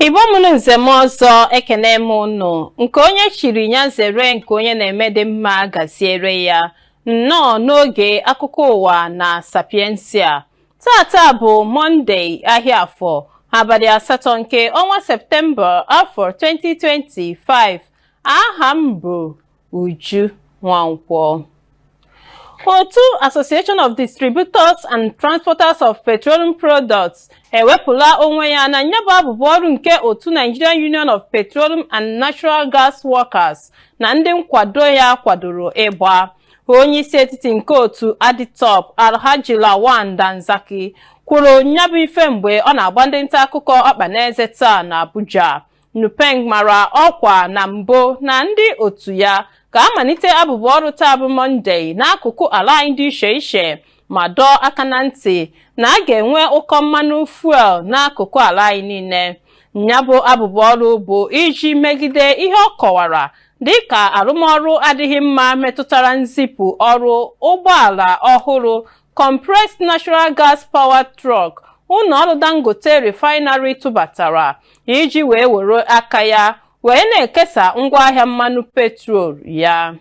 Igbo mụrụ nze m ọzọ, ekene m ụnụ. Nke onye chiri ya zere, nke onye na-eme dị mma gaziere ya. Nnọọ n'oge akụkọ ụwa na Sapiensia. Tata bụ Mọnde, ahịa Afọ, abalị 8 nke ọnwa Septemba, afọ 2025. Aha m bụ Uju Nwankwọ. Otu Association of Distributors and Transporters of Petroleum Products ewepụla onwe ya na nyabụ abụbụ ọrụ nke otu Nigerian Union of Petroleum and Natural Gas Workers na ndị nkwado ya kwadoro ịgba. Onye isi etiti nke otu Aditop, Alhaji Lawan Danzaki, kwuru nyabụ ife mgbe ọ na-agba ndị nta akụkọ ọkpa n'eze taa na Abuja. NUPENG mara ọkwa na mbụ na ndị otu ya ga-amalite abụbụ ọrụ taa bụ Mọnde n'akụkụ ala anyị dị iche iche, ma dọọ aka na ntị na a ga-enwe ụkọ mmanụ fuel n'akụkụ ala anyị niile. Ya bụ abụbụ ọrụ bụ iji megide ihe ọ kọwara dịka arụmọrụ adịghị mma metụtara nzipụ ọrụ ụgbọala ọhụrụ compressed natural gas powered truck ụlọ ọrụ Dangote Refinery tụbatara iji wee were aka ya wee na-ekesa ngwaahịa mmanụ petrol ya.